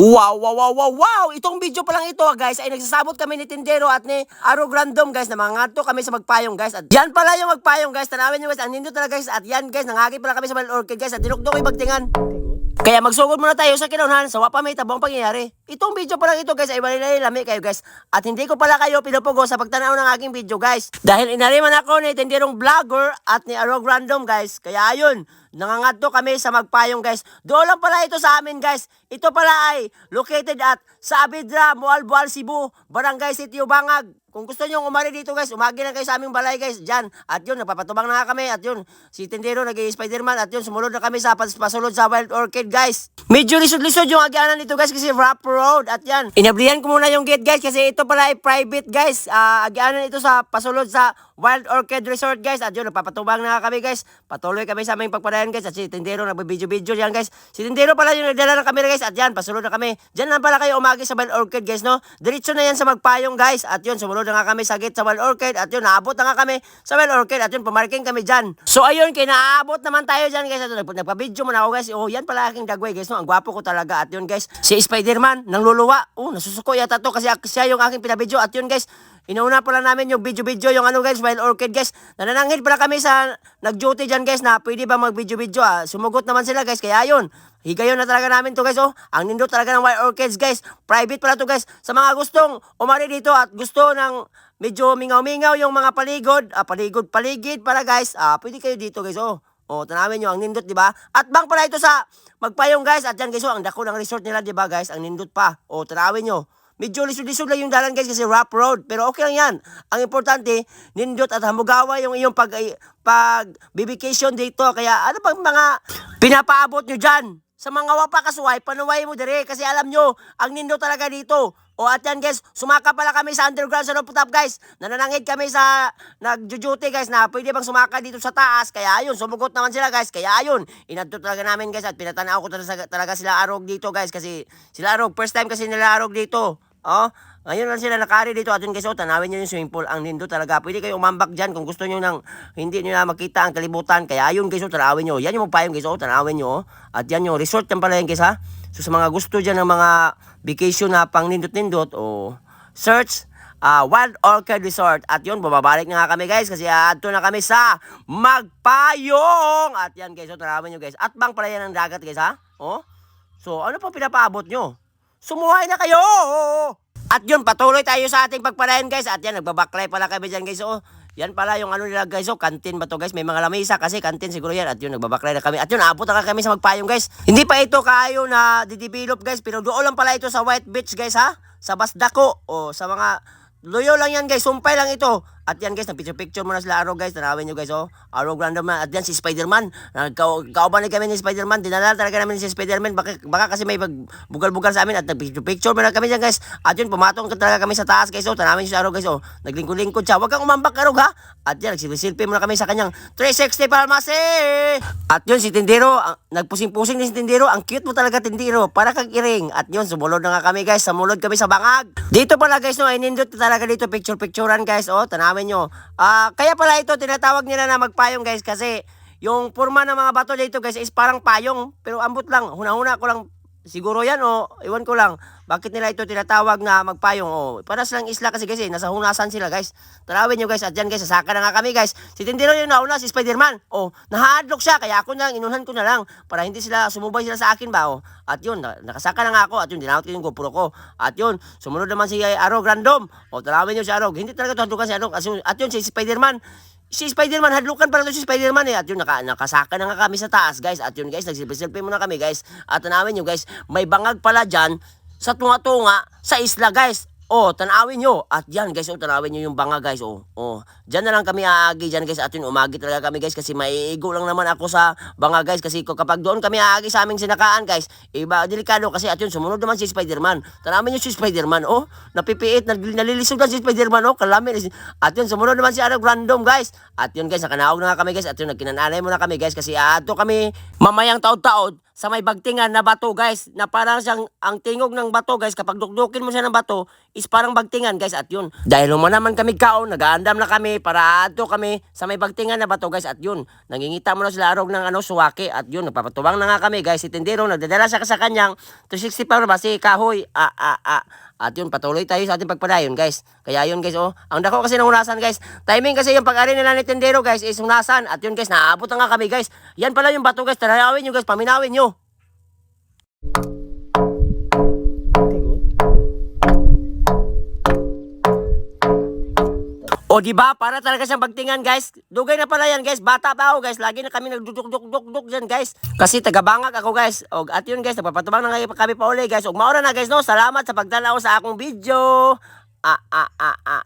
Wow! Itong video pa lang ito, guys, ay nagsasabot kami ni Tindero at ni Arog Random, guys, na mga ngadto kami sa Magpayong, guys. At yan pala yung Magpayong, guys. Tanawin nyo, guys. Ang nindot talaga, guys. At yan, guys, nangagi pala kami sa Wild Orchid, guys. At dinukdok yung bagtingan. Kaya magsugod muna tayo sa kinaunahan sa wa pa may tabong pangyayari. Itong video pa lang ito, guys, ay walay lami kayo, guys. At hindi ko pala kayo pinupugo sa pagtanaw ng aking video, guys. Dahil inariman ako ni Tinderong Vlogger at ni Arog Random, guys. Kaya ayun, nangangadto kami sa Magpayong, guys. Doon lang pala ito sa amin, guys. Ito pala ay located at Saavedra, Moalboal, Cebu, Barangay Sitio Bangag. Kung gusto nyo umari dito, guys, umagi lang kayo sa aming balay, guys, dyan. At yun, nagpapatubang na nga kami. At yun, si Tindero nag Spider-Man. At yun, sumunod na kami sa pasulod sa Wild Orchid, guys. Medyo lisod-lisod yung agianan dito, guys, kasi rough road. At yan, inablihan ko muna yung gate, guys, kasi ito pala ay private, guys. Agianan ito sa pasulod sa Wild Orchid Resort, guys. At yun, nagpapatubang na nga kami, guys. Patuloy kami sa aming pagpadayon, guys. At si Tindero nagbibideo-video yan, guys. Si Tindero pala yung nagdala ng camera, guys. At yan, pasulod na kami. Diyan lang pala kayo umagi sa Wild Orchid, guys, no? Diretso na yan sa Magpayong, guys. At yun, sumunod na nga kami sa gate sa Wild Orchid. At yun, naabot na nga kami sa Wild Orchid. At yun, pumarking kami dyan. So, ayun, kinaabot naman tayo dyan, guys. At yun, nagpa-video muna ako, guys. Oh, yan pala aking dagway, guys, no? Ang gwapo ko talaga. At yun, guys, si Spider-Man, nangluluwa. Oh, nasusuko yata to kasi siya yung aking pinabideo. At yun, guys, inauna pala namin yung video-video, yung ano, guys, Wild Orchid, guys. Nanananghid pala kami sa nag-duty dyan, guys, na pwede ba mag-video-video, ah. Sumugot naman sila, guys, kaya ayun. Higayon na talaga namin to, guys, oh. Ang nindot talaga ng Wild Orchids, guys. Private pala to, guys. Sa mga gustong umari dito at gusto ng medyo mingaw-mingaw yung mga paligod, paligod, paligid pala, guys. Pwede kayo dito, guys, oh. Oh, tanawin nyo, ang nindot, di ba? At bang pala ito sa Magpayong, guys. At yan, guys, oh, ang dako ng resort nila, di ba, guys? Ang nindot pa. Oh, tanawin nyo. Medyo lisod-lisod lang yung dalan, guys, kasi rough road. Pero okay lang yan. Ang importante, nindot at hamugawa yung iyong pag vacation dito. Kaya ano pang mga pinapaabot nyo dyan? Sa mga wapa kasuway, panuway mo dire kasi alam nyo, ang nindot talaga dito. O at yan, guys, sumaka pala kami sa underground sa rooftop, guys. Nananangid kami sa nagjujuti, guys, na pwede bang sumaka dito sa taas. Kaya ayun, sumugot naman sila, guys. Kaya ayun, inadto talaga namin, guys, at pinatanaw ko talaga sila Arog dito, guys, kasi sila Arog, first time kasi nila Arog dito. Oh, ngayon lang sila nakari dito at yun, guys, oh, tanawin nyo yung swimming pool. Ang nindo talaga. Pwede kayo umambak dyan kung gusto nyo nang hindi nyo na makita ang kalibutan. Kaya ayun, guys, oh, tanawin nyo. Yan yung Magpayong, guys, oh, tanawin nyo. Oh. At yan yung resort yan pala yan, guys, ha. So sa mga gusto dyan ng mga vacation na pang nindot-nindot, oh, search Wild Orchid Resort. At yun, bumabalik na nga kami, guys, kasi adto na kami sa Magpayong. At yan, guys, oh, tanawin nyo, guys. At bang pala yan ang dagat, guys, ha. Oh. So ano pa pinapaabot nyo? Sumuhay na kayo! At yun, patuloy tayo sa ating pagpadayon, guys. At yan, nagbabaklay pala kami dyan, guys. Oh, yan pala yung ano nila, guys. Oh, kantin ba to, guys? May mga lamesa kasi kantin siguro yan. At yun, nagbabaklay na kami. At yun, naabot na kami sa Magpayong, guys. Hindi pa ito kaayo na didevelop, guys. Pero doon lang pala ito sa White Beach, guys, ha? Sa Basdako. O, sa mga Luyo lang yan, guys, sumpay lang ito. At yan, guys, nagpicture-picture muna sila Arog, guys. Tanawin nyo, guys, oh. Arog Random Man. At yan si Spider-Man. Nagkauban na kami ni Spider-Man. Dinala talaga namin si Spider-Man. Baka kasi may bugal-bugal sa amin. At nagpicture-picture muna kami dyan, guys. At yun, pumatong talaga kami sa taas, guys, oh. Tanawin nyo si Arog, guys, oh. Naglingkod-lingkod siya. Huwag kang umambak, Arog, ha. At yan, nagsilpi-silpi muna kami sa kanyang 360 Pharmacy. At yun, si Tindero, nagpusing-pusing din si Tindero. Ang cute mo talaga, Tindero. Para kang iring. At yun, sumulod na nga kami, guys. Sumulod kami sa bangag. Dito pala, guys, no, ay nindot talaga dito picture-picturean, guys. Oh, tanawin nyo. Kaya pala ito tinatawag nila na Magpayong, guys, kasi yung forma ng mga bato dito, guys, is parang payong. Pero ambot lang, huna-huna ko lang siguro yan o iwan ko lang bakit nila ito tinatawag na Magpayong. O para silang isla kasi, guys, eh, nasa hunasan sila, guys. Tanawin nyo, guys. At yan, guys, sasaka na nga kami, guys. Si Tindero yung nauna, si Spider-Man, oh, nahadlok siya, kaya ako na lang inunhan ko na lang para hindi sila sumubay sila sa akin ba, oh. At yun, nakasaka na nga ako at yun, dinawat ko yung GoPro ko. At yun, sumunod naman si Arog Random. O, tanawin nyo si Arog, hindi talaga to hadlukan si Arog. At yun, si Spider-Man, hadlukan pala to si Spider-Man eh. At yun, nakasaka na nga kami sa taas, guys. At yun, guys, nagsilpi-silpi muna kami, guys. At tanawin nyo, guys, may bangag pala dyan sa tunga-tunga sa isla, guys. Oh, tanawin nyo. At yan, guys, oh, tanawin nyo yung bangag, guys. Oh. Diyan na lang kami aagi dyan, guys. At yun, umagi talaga kami, guys, kasi maiigo lang naman ako sa bangag, guys. Kasi kapag doon kami aagi sa aming sinakaan, guys, iba, delikado kasi. At yun, sumunod naman si Spider-Man. Tanawin nyo si Spider-Man, oh. Napipiit, nalilisod lang si Spider-Man, oh. Kalami. At yun, sumunod naman si Arog Random, guys. At yun, guys, nakanaog na nga kami, guys. At yun, nagkinananay muna kami, guys, kasi aadto kami mamayang taod-taod sa may bagtingan na bato, guys, na parang siyang, ang tingog ng bato, guys, kapag dukdukin mo siya ng bato, is is parang bagtingan, guys, at yun. Dahil human naman kami kaon, nagaandam na kami para aadto kami sa may bagtingan na bato, guys, at yun. Nangingita mo na sila arog ng ano, suwaki, at yun, nagpapatubang na nga kami, guys. Si Tindero, nagdadala siya sa kanyang 360 pa ba si kahoy. Ah, ah, ah. At yun, patuloy tayo sa ating pagpadayon, guys. Kaya yun, guys, oh. Ang dako kasi ng hunasan, guys. Timing kasi yung pag-ari nila ni Tindero, guys, is hunasan. At yun, guys, naaabot na nga kami, guys. Yan pala yung bato, guys. Tanawin nyo, guys. Paminawin nyo. O di ba? Para talaga siyang bagtingan, guys. Dugay na pala yan, guys. Bata pa ako, guys. Lagi na kami nagduduk-duk-duk-duk diyan, guys. Kasi tagabangag ako, guys. Og at yun, guys, nagpapatubang na nga kami pa uli, guys. Og maura na, guys, no. Salamat sa pagdalaw sa akong video. Ah ah ah ah.